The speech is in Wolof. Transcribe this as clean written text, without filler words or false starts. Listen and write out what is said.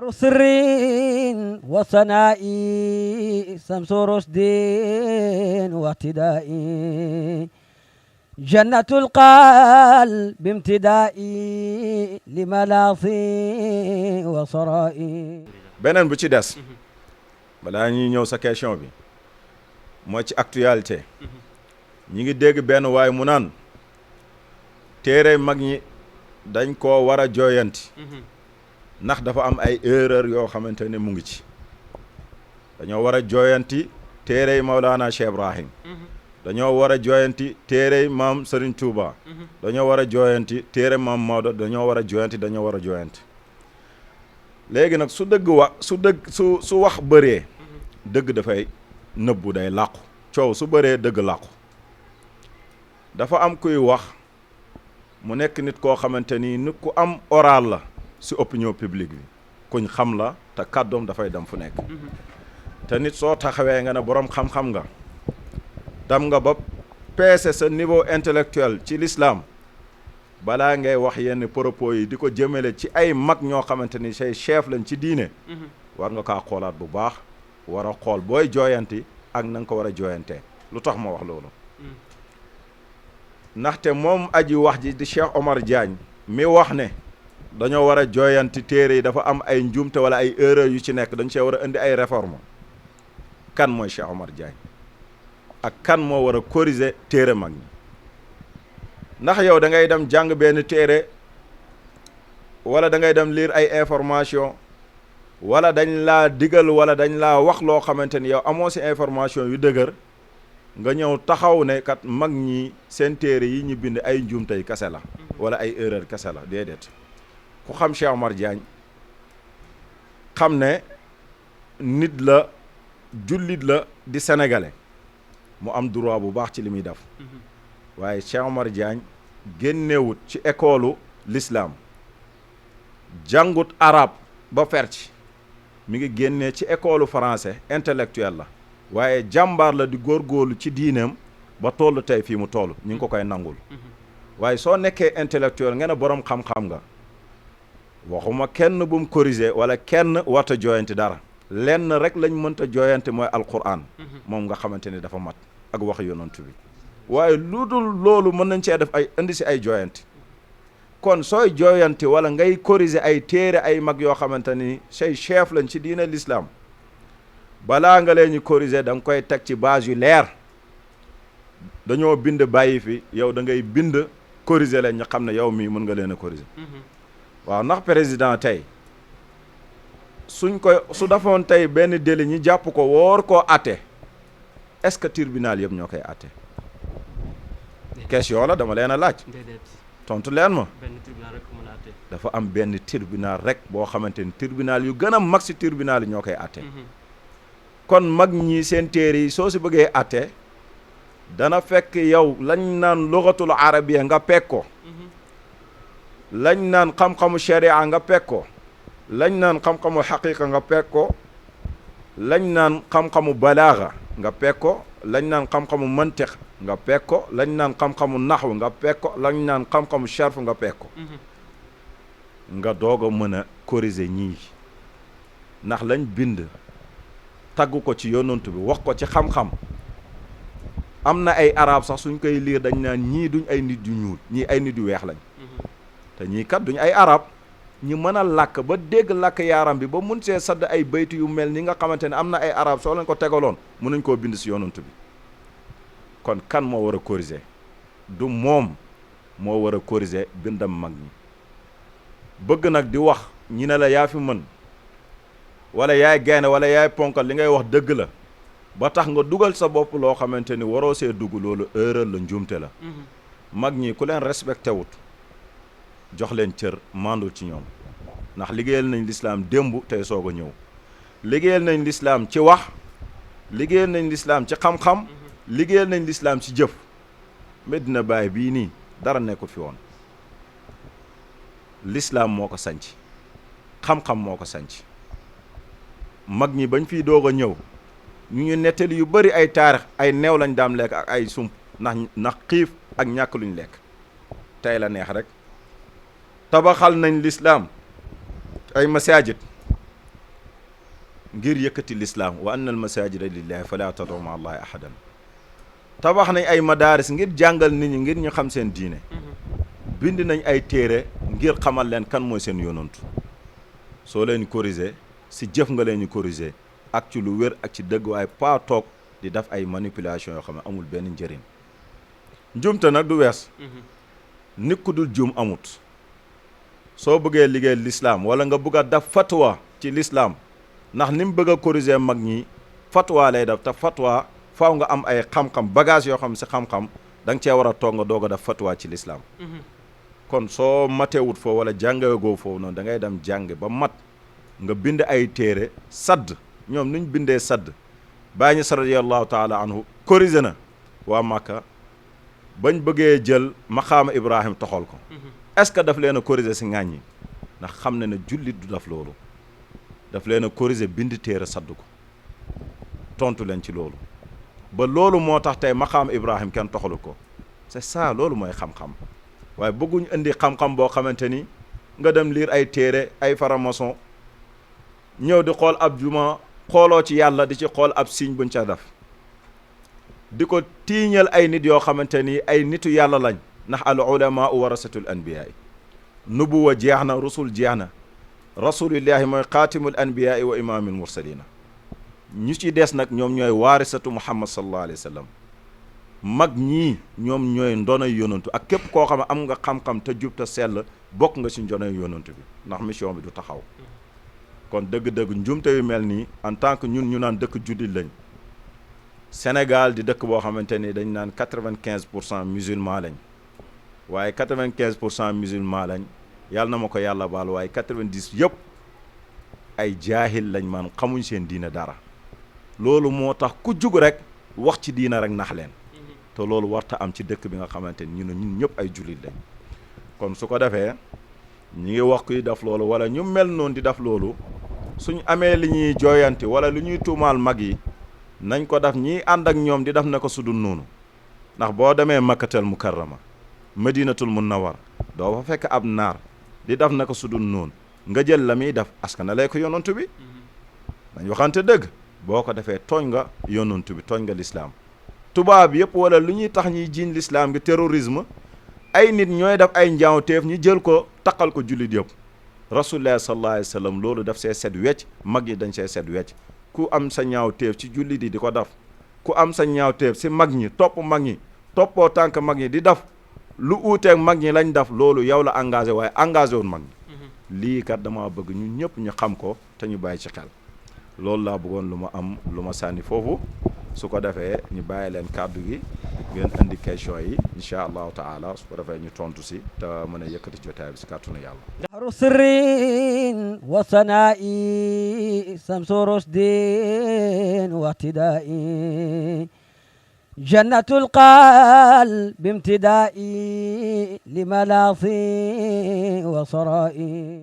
سر وثناء شمس رشد واهتداء جنة القلب بامتداء لملاص وصراء. beneen bu ci des balaa ñuy ñëw sa question bi mooy ci actualité ñi ngi dégg benn waay mu naan téere mag ñi dañ koo war a jooyanti ndax dafa am ay erreur yoo xamante ne mu ngi ci dañoo war a jooyanti téere Maulana Cheikh Ibrahim dañoo war a jooyanti téere maam Serigne Touba dañoo war a jooyanti téere maam Maodo dañoo war a jooyanti léegi nag su wax bëree dëgg dafay nëbbu day làqu coow su bëree dëgg làqu dafa am kuy wax mu nekk nit koo xamante ni nit ku am oral la si opinion publique bi kuñ xam la te kàddoom dafay dem fu nekk te nit soo taxawee nga ne boroom xam-xam nga dem nga ba peese sa niveau intellectuel ci l'islam balaa ngay wax yenn propos yi di ko jëmale ci ay mag ñoo xamante ni say chef lañ ci diine war nga kaa xoolaat bu baax war a xool booy jooyanti ak na nga ko war a jooyantee lu tax ma wax loolu ndaxte moom aji wax ji di Cheikh Omar Diagne mi wax ne dañoo war a jooyanti téere yi dafa am ay njuumte wala ay erreur yu ci nekk dañ see war a indi ay réforme kan mooy Cheikh Omar Diagne ak kan moo war a corriger téere mag ñi ndax yow da ngay dem jàng benn téere wala da ngay dem lire ay information wala dañ laa digal wala dañ laa wax loo xamante ni yow amoo si information yu dëgër nga ñëw taxaw ne kat mag ñi seen téere yi ñu bind ay njuumtey kese la wala ay erreur kese la déedéet ku xam Cheikh Omar Diagne xam ne nit la jullit la di sénégalais mu am droit bu baax ci li muy def waaye Cheikh Omar Diagne génnewut ci école l'islam jàngut arabe ba fer ci mi ngi génnee ci école français intellectuel la waaye jàmbaar la di góorgóorlu ci diineem ba toll tey fii mu toll ñu ngi ko koy nangul waaye soo nekkee intellectuel nga ne boroom xam-xam nga waxuma kenn bu mu corriger wala kenn warta jooyanti dara lenn rek lañ mënta jooyanti mooy alquran moom nga xamante ni dafa mat ak wax yonent bi waaye lu dul loolu mën nañ cee def ay indi si ay jooyanti kon sooy jooyanti wala ngay corriger ay téere ay mag yoo xamante ni say chef lañ ci diine l'islam balaa nga leen ñu corriger da nga koy teg ci base yu leer dañoo bind bàyyi fi yow da ngay bind corriger leen ñu xam ne yow mii mën nga leen a corriger waaw ndax président tey su defoon tey benn délit ñi jàpp ko woor koo atte est-ce que tribunal yëpp ñoo koy atte question la dama leen a laaj tontu leen ma dafa am benn tribunal rek boo xamante ni tribunal yu gën a mag si tribunal yi ñoo koy atte kon mag ñi seen téere yi soo si bëggee atte dana fekk yow lañ naan lugatul arabiya nga peg ko lañ naan xam-xamu sharia nga peg ko lañ naan xam-xamu xaqiqa nga peg ko lañ naan xam-xamu balaaga nga peg ko lañ naan xam-xamu mantiq nga peg ko lañ naan xam-xamu naxw nga peg ko lañ naan xam-xamu sharf nga peg ko nga doog a mën a corriger ñii ndax lañ bind tagg ko ci yonent bi wax ko ci xam-xam am na ay arab sax suñ koy liir dañ naan ñii duñ ay nit yu ñuul ñii ay nit yu weex lañ te ñii kat duñ ay arab ñi mën a làkk ba dégg làkk yaaram bi ba mun see sadd ay baytu yu mel ni nga xamante ne am na ay arab soo leen ko tegaloon mun nañ koo bind si yonent bi kon kan moo war a corriger du moom moo war a corriger bindam mag ñi bëgg nag di wax ñi ne la yaa fi mën wala yaay gaynde wala yaay ponkal li ngay wax dëgg la ba tax nga dugal sa bopp loo xamante ni waroo see dugg loolu erreur la njuumte la mag ñi ku leen respecté wut jox leen cër mandul ci ñoom ndax liggéeyal nañ lislaam démb tey soog a ñëw liggéeyal nañ lislaam ci wax liggéeyal nañ lislaam ci xam-xam liggéeyal nañ lislaam ci jëf Medina Baye bii nii dara nekkul fi woon lislaam moo ko sanc xam-xam moo ko sanc mag ñi bañ fiy doog a ñëw ñu nettali yu bari ay taarix ay neew lañ daam lekk ak ay sump ndax xiif ak ñàkk luñ lekk tey la neex rek tabaxal nañ lislaam ay masaajid ngir yëkkati lislaam wa anna al masajida lillahi fala tad'u ma allahi ahadan tabax nañ ay madaaris ngir jàngal nit ñi ngir ñu xam seen diine bind nañ ay téere ngir xamal leen kan mooy seen yonantu soo leen corriger si jëf nga leen ñu corriger ak ci lu wér ak ci dëgg waaye pas toog di def ay manipulation yoo xam ne amul benn njëriñ njumte nag du wees nit ku dul juum amut soo bëggee liggéey l'islam wala nga bëgg a def fatwa ci l'islam ndax ni mu bëgg a corriger mag ñi fatwa lay def te fatwa faaw nga am ay xam-xam bagage yoo xam si xam-xam da nga cee war a toog nga doog a def fatwa ci l'islam kon soo matewut foofu wala jàngegoo foofu noonu da ngay dem jàng ba mat nga bind ay téere sadd ñoom nuñ bindee sadd Baay Ñas radiyallahu taala anhu corrigé na waa Màkka bañ bëggee jël maqaama Ibrahim toxal ko est-ce que daf leen a corrigé si ŋàññ yi ndax xam ne ne jullit du daf loolu daf leen a corrigé bind téere sadd ko tontu leen ci loolu ba loolu moo tax tey maqaama Ibrahim kenn toxalu ko c'est ça loolu mooy xam-xam waaye bëgguñ indi xam-xam boo xamante ni nga dem lire ay téere ay faramason ñëw di xool ab juma xooloo ci yàlla di ci xool ab signe buñ ca def di ko tiiñal ay nit yoo xamante ni ay nitu yàlla lañ ndax al ulama warasatul anbiya nubuwa jeex na rusul jeex na rasulillahi mooy xaatimul anbiya wa imaamul mursalina ñu ci des nag ñoom ñooy waarisatu muhammad sallallahu alayhi wa sallam mag ñii ñoom ñooy ndonoy yonantu ak képp koo xam ne am nga xam-xam te jub te sell bokk nga ci ndonoy yonantu bi ndax mission bi du taxaw kon dëgg-dëgg njumte yu mel nii en tant que ñun ñu naan dëkk jullit lañ Sénégal di dëkk boo xamante ni dañ naan 95% musulman lañ waaye 95% musulman lañ yàlla na ma ko yàlla baal waaye 90 yëpp ay jaahil lañ man xamuñ seen diina dara loolu moo tax ku jug rek wax ci diina rek nax leen te loolu warta am ci dëkk bi nga xamante ni ñun ñëpp ay jullit lañ kon su ko defee ñi ngi wax kuy def loolu wala ñu mel noonu di def loolu suñ amee li ñuy jooyanti wala lu ñuy tuumaal mag yi nañ ko def ñiy ànd ak ñoom di def na ko sudul noonu ndax boo demee makkatal mukarrama madinatul munawwar doo fa fekk ab naar di def na ko sudul noonu nga jël la muy def askana lay ko yonantu bi dañ waxante dëgg boo ko defee tooñ nga yonantu bi tooñ nga lislaam tubaab yëpp wala lu ñuy tax ñuy jiiñ lislaam gi terrorisme ay nit ñooy def ay njaawteef ñu jël ko taqal ko jullit yëpp rasulullah sallallahu alayhi wa sallam loolu daf see set wecc mag yi dañ see set wecc ku am sa ñaawteef ci jullit yi di ko def ku am sa ñaawteef si mag ñi topp mag ñi toppoo tànk mag ñi di def lu uuteeg mag ñi lañ def loolu yow la engagé waaye engagé woon mag ñi lii kat dama bëgg ñun ñëpp ñu xam ko te ñu bàyyi ci xel loolu laa bëggoon lu ma am lu ma sànni foofu su ko defee ñu bàyyi leen kàddu gi ngeen indi question yi incha allahu taala su ko defee ñu tontu si te mën a yëkkati jotaay bi si kàttanu yàlla. dahru sirrin wa sanaa'i samsu rusdin wa ihtidaa'i jannatul qalbi imtidaa'i li malaazi wa saraa'i